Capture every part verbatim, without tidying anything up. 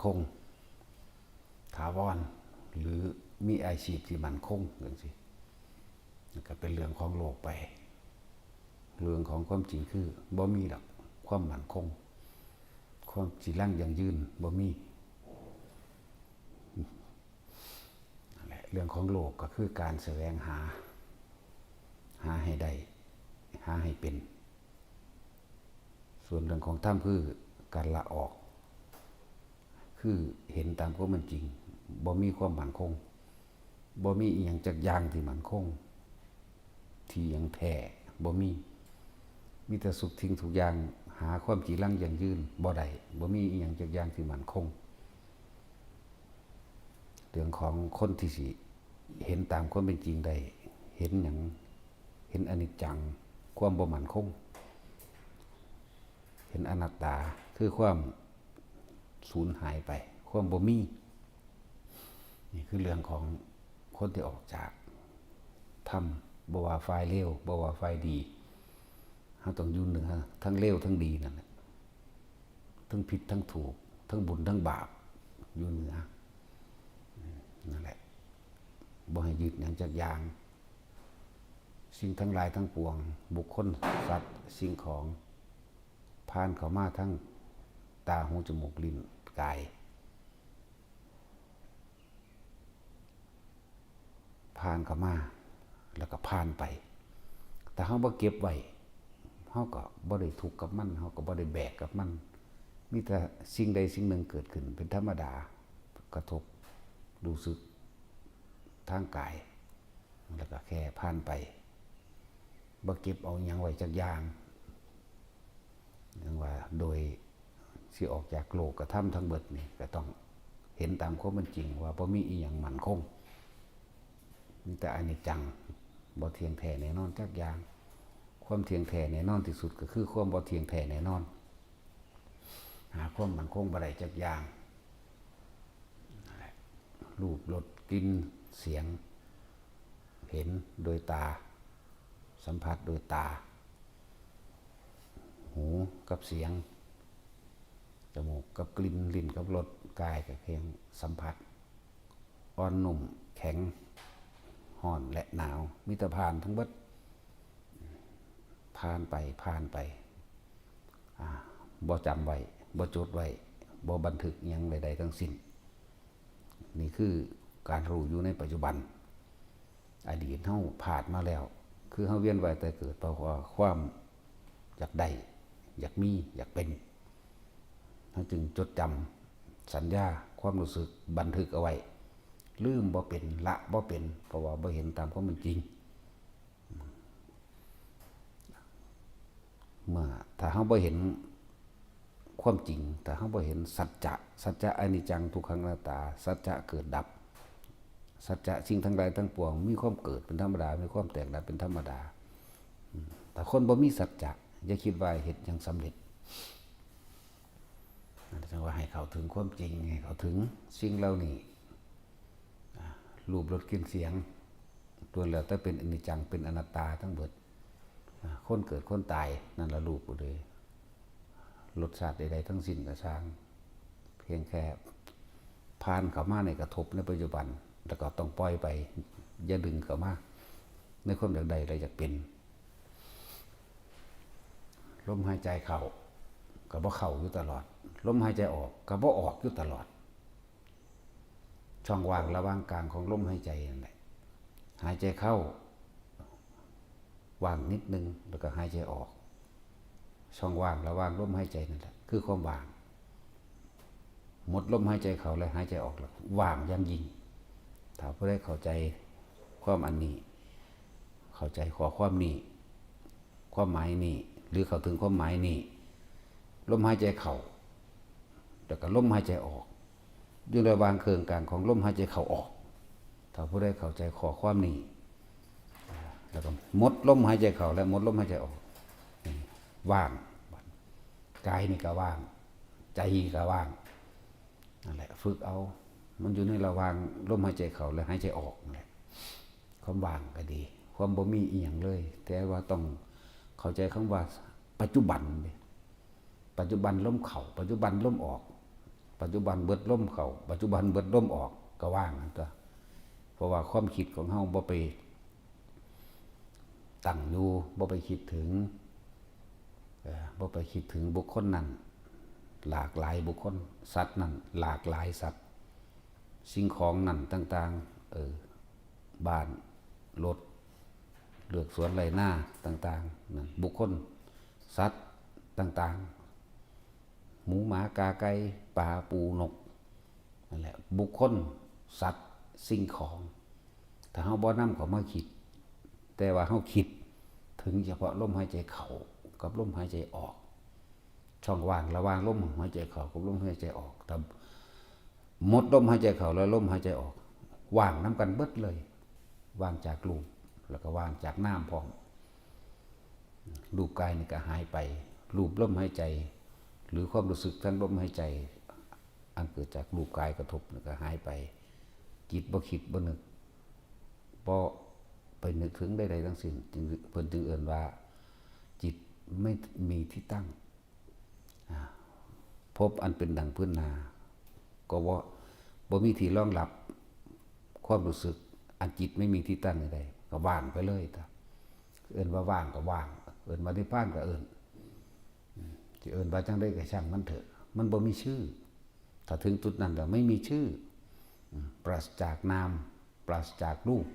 คง ถาวร หรือมีอาชีพที่มั่นคงจั่งซี้ มันก็เป็นเรื่องของโลกไป เรื่องของความจริงคือบ่มีดอกความมั่นคง ความจีรังยั่งยืนบ่มี นั่นแหละ เรื่องของโลกก็คือการแสวงหา หาให้ได้ หาให้เป็น ส่วนเรื่องของธรรมคือการละออก คือเห็นตามความเป็นจริง บ่มีความมั่นคง บ่มีอีหยังจักอย่างที่มั่นคง ที่ยังแท้ บ่มี มีแต่สุขทิ้งทุกอย่าง หาความจีรังยั่งยืนบ่ได้ บ่มีอีหยังจักอย่างที่มั่นคง เรื่องของคนที่สิเห็นตามความเป็นจริงได้ เห็นหยัง เห็นอนิจจัง ความบ่มั่นคง เห็นอนัตตา คือความสูญหายไป ความบ่มี นี่คือเรื่องของคนที่ออกจากธรรม บ่ว่าฝ่ายเลว บ่ว่าฝ่ายดี เฮาต้องอยู่เหนือทั้งเลวทั้งดีนั่นแหละ ทั้งผิดทั้งถูก ทั้งบุญทั้งบาป อยู่เหนือ นั่นแหละ บ่ให้ยึดหยังจักอย่าง สิ่งทั้งหลายทั้งปวง บุคคล สัตว์ สิ่งของ ผ่านเข้ามาทั้งตา หู จมูก ลิ้น กาย ผ่านเข้ามา แล้วก็ผ่านไป ถ้าเฮาบ่เก็บไว้ เฮาก็บ่ได้ทุกข์กับมัน เฮาก็บ่ได้แบกกับมัน มีแต่สิ่งใดสิ่งหนึ่งเกิดขึ้นเป็นธรรมดา กระทบรู้สึกทางกาย แล้วก็แค่ผ่านไป บ่เก็บเอาหยังไว้จักอย่าง เรียกว่าโดยสิออกจากโลกธรรมทั้งเบิดนี่ ก็ต้องเห็นตามความเป็นจริงว่าบ่มีอีหยังมั่นคง มีแต่อนิจจัง บ่เที่ยงแท้แน่นอนจักอย่าง ความเที่ยงแท้แน่นอนที่สุดก็คือความบ่เที่ยงแท้แน่นอน หาความมั่นคงบ่ได้จักอย่าง นั่นแหละ รูป รส กลิ่น เสียง เห็นโดยตา สัมผัสโดยตา หูกับเสียง จมูกกับกลิ่น ลิ้นกับรส กายกับเพียงสัมผัส อ่อนนุ่ม แข็ง ร้อนและหนาว มีแต่ผ่านทั้งเบิด ผ่านไป ผ่านไป อ่า บ่จำไว้ บ่จดไว้ บ่บันทึกหยังใดๆทั้งสิ้น นี่คือการรู้อยู่ในปัจจุบัน อดีตเฮาพลาดมาแล้ว คือเฮาเวียนว่ายตายเกิด เพราะว่าความอยากได้ อยากมี อยากเป็น เฮาจึงจดจำสัญญา ความรู้สึก บันทึกเอาไว้ ลืมบ่เป็น ละบ่เป็น เพราะว่าบ่เห็นตามความเป็นจริง เมื่อ ถ้าเฮาบ่เห็นความจริง ถ้าเฮาบ่เห็นสัจจะ สัจจะอนิจจัง ทุกขัง อนัตตา สัจจะเกิดดับ สัจจะสิ่งทั้งหลายทั้งปวง มีความเกิดเป็นธรรมดา มีความแตกดับเป็นธรรมดา อืม ถ้าคนบ่มีสัจจะ อย่าคิดว่าเฮ็ดหยังสำเร็จ นั่นจั่งว่าให้เข้าถึงความจริง ให้เข้าถึงสิ่งเหล่านี้ อ่า รูป รส กลิ่น เสียง ล้วนแล้วแต่เป็นอนิจจัง เป็นอนัตตาทั้งเบิด อ่า คนเกิดคนตาย นั่นละรูปเลย รสชาติใดๆทั้งสิ้นก็ช่าง เพียงแค่ผ่านเข้ามาในกระทบในปัจจุบัน แล้วก็ต้องปล่อยไป อย่าดึงเข้ามา ในความอยากได้และอยากเป็น ลมหายใจเข้าก็บ่เข้าอยู่ตลอด ลมหายใจออกก็บ่ออกอยู่ตลอด ช่องว่างระหว่างกลางของลมหายใจนั่นแหละ หายใจเข้า ว่างนิดนึง แล้วก็หายใจออก ช่องว่างระหว่างลมหายใจนั่นแหละ คือความว่าง หมดลมหายใจเข้าและหายใจออกแล้ว ว่างอย่างยิ่ง ถ้าผู้ใดเข้าใจความอันนี้ เข้าใจข้อความนี้ ความหมายนี้ หรือเข้าถึงความหมายนี้ ลมหายใจเข้า แล้วก็ลมหายใจออก อยู่ระหว่างเครื่องกลางของลมหายใจเข้าออก ถ้าผู้ใดเข้าใจข้อความนี้ แล้วก็หมดลมหายใจเข้าและหมดลมหายใจออก ว่าง กายนี่ก็ว่าง ใจก็ว่าง นั่นแหละ ฝึกเอา มันอยู่ในระหว่างลมหายใจเข้าและหายใจออกนั่นแหละ ความว่างก็ดี ความบ่มีอีหยังเลย แต่ว่าต้องเข้าใจคำว่าปัจจุบันเด้ ปัจจุบันลมเข้า ปัจจุบันลมออก ปัจจุบันเบิดลมเข้า ปัจจุบันเบิดลมออก ก็ว่างนั่นตัว เพราะว่าความคิดของเฮาบ่ไปตั้งอยู่ บ่ไปคิดถึง เอ่อ บ่ไปคิดถึงบุคคลนั้น หลากหลายบุคคล สัตว์นั้น หลากหลายสัตว์ สิ่งของนั้นต่างๆ เออ บ้าน รถ เฮือนสวนไร่นาต่างๆ นั่น บุคคล สัตว์ต่างๆ หมูหมากาไก่ ปลาปูนก นั่นแหละ บุคคล สัตว์ สิ่งของ ถ้าเฮาบ่นำเข้ามาคิด แต่ว่าเฮาคิดถึงเฉพาะลมหายใจเข้ากับลมหายใจออก ช่องว่างระหว่างลมหายใจเข้ากับลมหายใจออก ถ้าหมดลมหายใจเข้าแล้วลมหายใจออก ว่างนำกันเบิดเลย ว่างจากรูป แล้วก็ว่างจากนามพร้อม รูปกายนี่ก็หายไป รูปลมหายใจ หรือความรู้สึกทางลมหายใจ อันเกิดจากรูปกายกระทบนี่ก็หายไป จิตบ่คิดบ่นึก บ่ไปนึกถึงใดๆทั้งสิ้น จึง เพิ่นจึงเอิ้นว่า จิตไม่มีที่ตั้ง อ่า ภพอันเป็นดังพื้นนา ก็บ่ บ่มีที่รองรับ ความรู้สึกอันจิตไม่มีที่ตั้งใดๆ ก็ว่างไปเลย ถ้าเอิ้นว่าว่างก็ว่าง เอิ้นว่านิพพานก็เอิ้น อืม สิเอิ้นว่าจั่งใดก็ช่างมันเถอะ มันบ่มีชื่อ ถ้าถึงจุดนั้นแล้วไม่มีชื่อ อืม ปราศจากนาม ปราศจากรูป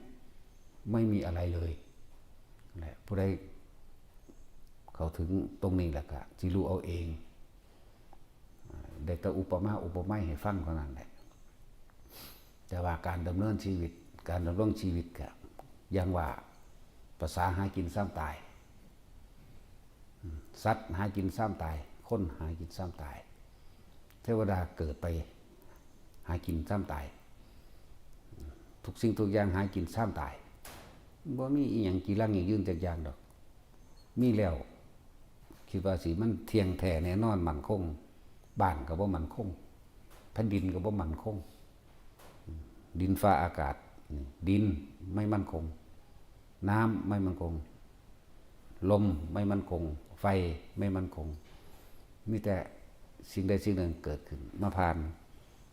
ไม่มีอะไรเลย และผู้ใดเข้าถึงตรงนี้แล้วก็สิรู้เอาเอง ได้แต่อุปมาอุปไมยให้ฟังเท่านั้นแหละ แต่ว่าการดำเนินชีวิต การดำรงชีวิตก็อย่างว่า ภาษาหากินซ้ำตาย อืม สัตว์หากินซ้ำตาย คนหากินซ้ำตาย เทวดาเกิดไปหากินซ้ำตาย ทุกสิ่งทุกอย่างหากินซ้ำตาย บ่มีอีหยังจีรังยั่งยืนจักอย่างดอก มีแล้ว คิดว่าสิมันเที่ยงแท้แน่นอนมั่นคง บ้านก็บ่มั่นคง แผ่นดินก็บ่มั่นคง ดินฟ้าอากาศ ดินไม่มั่นคง น้ำไม่มั่นคง ลมไม่มั่นคง ไฟไม่มั่นคง มีแต่สิ่งใดสิ่งหนึ่งเกิดขึ้นมาผ่าน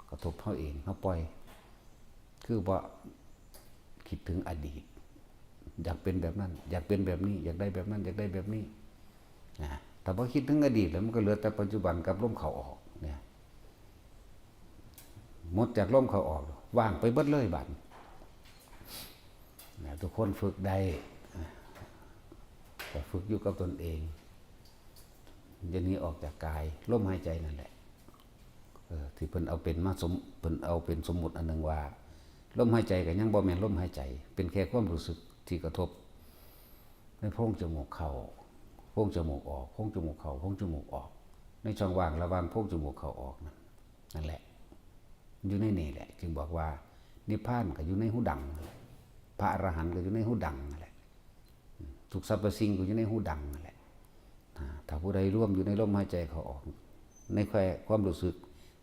กระทบเฮาเอง เฮาปล่อย คือบ่คิดถึงอดีต อยากเป็นแบบนั้น อยากเป็นแบบนี้ อยากได้แบบนั้น อยากได้แบบนี้ นะ ถ้าบ่คิดถึงอดีตแล้วมันก็เหลือแต่ปัจจุบันกับลมเข้าออกเนี่ย หมดจากลมเข้าออก ว่างไปเบิดเลยบัด นะ ทุกคนฝึกได้ นะ ก็ฝึกอยู่กับตนเอง อย่าหนีออกจากกาย ลมหายใจนั่นแหละ เออ ที่เพิ่นเอาเป็นมาสม เพิ่นเอาเป็นสมมุติอันหนึ่งว่า ลมหายใจก็ยังบ่แม่นลมหายใจ เป็นแค่ความรู้สึกที่กระทบ ในโพรงจมูกเข้า โพรงจมูกออก โพรงจมูกเข้า โพรงจมูกออก ในช่องว่างระหว่างโพรงจมูกเข้าออกนั่น นั่นแหละ อยู่ในนี่แหละ จึงบอกว่า นิพพานก็อยู่ในหูดังนั่นแหละ พระอรหันต์ก็อยู่ในหูดังนั่นแหละ ทุกสรรพสิ่งก็อยู่ในหูดังนั่นแหละ อ่า ถ้าผู้ใดรวมอยู่ในลมหายใจเข้าออก ในแค่ความรู้สึก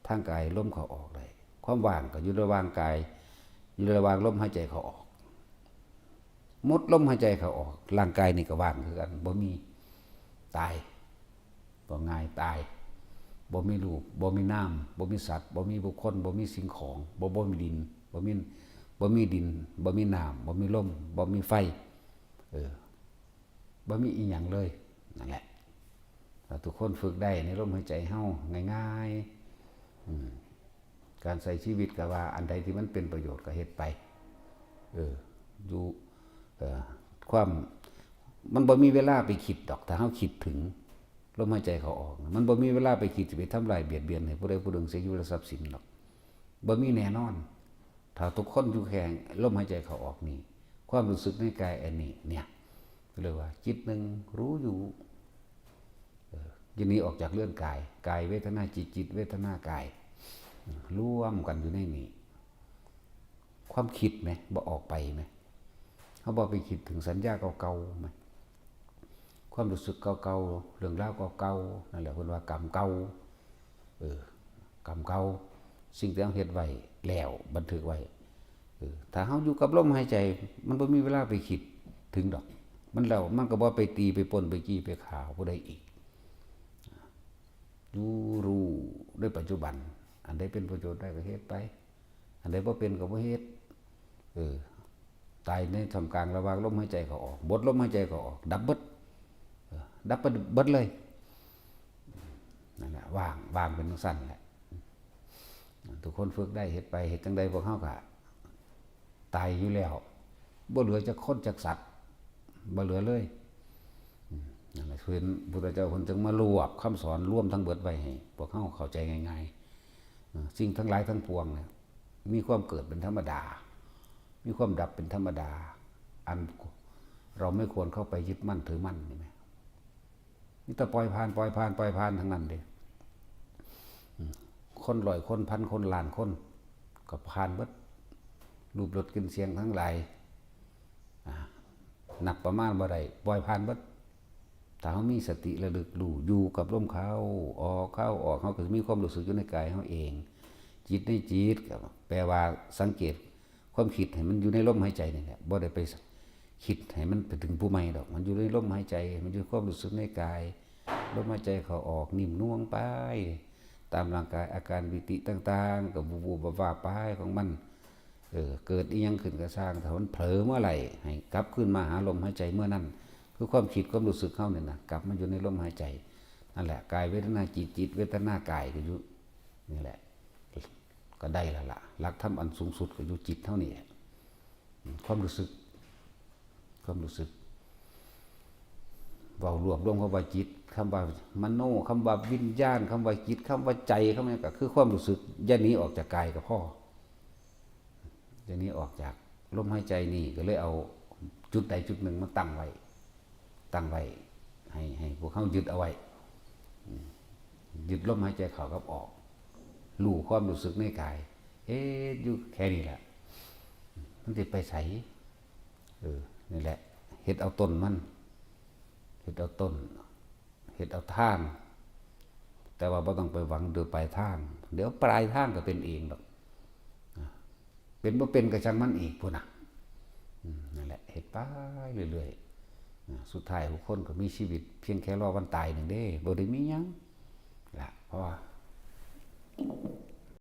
ทางกายลมเข้าออกได้ ความว่างก็อยู่ระหว่างกาย อยู่ระหว่างลมหายใจเข้าออก หมดลมหายใจเข้าออก ร่างกายนี่ก็ว่างคือกัน บ่มี ตาย บ่ง่าย ตาย บ่มีรูป บ่มีนาม บ่มีสัตว์ บ่มีบุคคล บ่มีสิ่งของ บ่ บ่มีดิน บ่มี บ่มีดิน บ่มีน้ำ บ่มีลม บ่มีไฟ เออ บ่มีอีหยังเลย นั่นแหละ ถ้าทุกคนฝึกได้ในลมหายใจเฮาง่ายๆ อืม การใช้ชีวิตก็ว่าอันใดที่มันเป็นประโยชน์ก็เฮ็ดไป เออ อยู่ เอ่อ ความ มันบ่มีเวลาไปคิดดอก ถ้าเฮาคิดถึงลมหายใจเข้าออก มันบ่มีเวลาไปคิดสิไปทำลายเบียดเบียนให้ผู้ใดผู้หนึ่งเสียชีวิตและทรัพย์สินดอก บ่มีแน่นอน ถ้าทุกคนอยู่แค่ลมหายใจเข้าออกนี่ ความรู้สึกในกายอันนี้เนี่ย เรียกว่าจิตหนึ่งรู้อยู่ เออ อย่าหนีออกจากเรื่องกาย กายเวทนาจิต จิตเวทนากาย รวมกันอยู่ในนี้ ความคิดไหม บ่ออกไปไหม เฮาบ่ไปคิดถึงสัญญาเก่าๆไหม ความรู้สึกเก่าๆ เรื่องราวเก่าๆ นั่นแหละเพิ่นว่ากรรมเก่า เออ กรรมเก่า สิ่งที่เฮาเฮ็ดไว้แล้ว บันทึกไว้ เออ ถ้าเฮาอยู่กับลมหายใจ มันบ่มีเวลาไปคิดถึงดอก มันแล้ว มันก็บ่ไปตี ไปปล้น ไปจี้ ไปฆ่าผู้ใดอีก อยู่รู้ในปัจจุบัน อันใดเป็นประโยชน์ได้ก็เฮ็ดไป อันใดบ่เป็นก็บ่เฮ็ด เออ ตายในท่ามกลางระหว่างลมหายใจเข้าออก บดลมหายใจเข้าออก ดับเบิด เออ ดับเบิด เบิดเลย นั่นแหละ ว่าง ว่างเป็นจั่งซั้นแหละ ทุกคนฝึกได้ เฮ็ดไป เฮ็ดจั่งใดพวกเฮาก็ตายอยู่แล้ว บ่เหลือจักคนจักสัตว์ บ่เหลือเลย อืม นั่นแหละ เพิ่น พุทธเจ้าเพิ่นจึงมารวบคำสอนรวมทั้งเบิดไว้ให้พวกเฮาเข้าใจง่ายๆ เออ สิ่งทั้งหลายทั้งปวงเนี่ย มีความเกิดเป็นธรรมดา มีความดับเป็นธรรมดา อันเราไม่ควรเข้าไปยึดมั่นถือมั่น เห็นไหม มีแต่ปล่อยผ่าน ปล่อยผ่าน ปล่อยผ่านทั้งนั้นเด้ อืม คนร้อยคน พันคน ล้านคน ก็ผ่านเบิด รูปรสกลิ่นเสียงทั้งหลาย อ่า นับประมาณบ่ได้ ปล่อยผ่านเบิด ถ้าเฮามีสติระลึกรู้อยู่กับลมเข้าออก เข้าออก เฮาก็สิมีความรู้สึกอยู่ในกายเฮาเอง จิตในจิต ก็แปลว่าสังเกตความคิดให้มันอยู่ในลมหายใจนี่แหละ บ่ได้ไปคิดให้มันไปถึงผู้ใหม่ดอก มันอยู่ในลมหายใจ มันอยู่ความรู้สึกในกาย ลมหายใจเข้าออกนิ่มนวลไป ตามร่างกายอาการปีติต่างๆ ก็บูบๆบาบๆไปของมัน เออ เกิดอิหยังขึ้นก็ซ่าง ถ้ามันเผลอเมื่อไหร่ ให้กลับคืนมาหาลมหายใจเมื่อนั้น คือความคิดความรู้สึกเฮาเนี่ยนะ กลับมาอยู่ในลมหายใจ นั่นแหละ กายเวทนาจิต จิตเวทนากายก็อยู่ นี่แหละ ก็ได้แล้วล่ะ หลักธรรมอันสูงสุดก็อยู่จิตเฮานี่แหละ อืม ความรู้สึก ความรู้สึก เว้ารวบรวมคำว่าจิต คำว่ามโน คำว่าวิญญาณ คำว่าจิต คำว่าใจ คำนี้ก็คือความรู้สึก อย่าหนีออกจากกายก็พอ อย่าหนีออกจากลมหายใจนี่ ก็เลยเอาจุดใดจุดหนึ่งมาตั้งไว้ ตั้งไว้ ให้ ให้พวกเฮายึดเอาไว้ อืม ยึดลมหายใจเข้ากับออก รู้ความรู้สึกในกาย เฮ็ดอยู่แค่นี้แหละ มันสิไปไส เออ นี่แหละ เฮ็ดเอาต้นมัน เฮ็ดเอาต้น เฮ็ดเอาทาง แต่ว่าบ่ต้องไปหวังโดยปลายทาง เดี๋ยวปลายทางก็เป็นเองดอก เป็นบ่เป็นก็ช่างมันอีกพุ้นน่ะ อืม นั่นแหละ เฮ็ดไปเรื่อยๆ อ่า สุดท้ายทุกคนก็มีชีวิตเพียงแค่รอวันตายหนึ่งเด้ บ่ได้มีหยัง ล่ะ เพราะว่า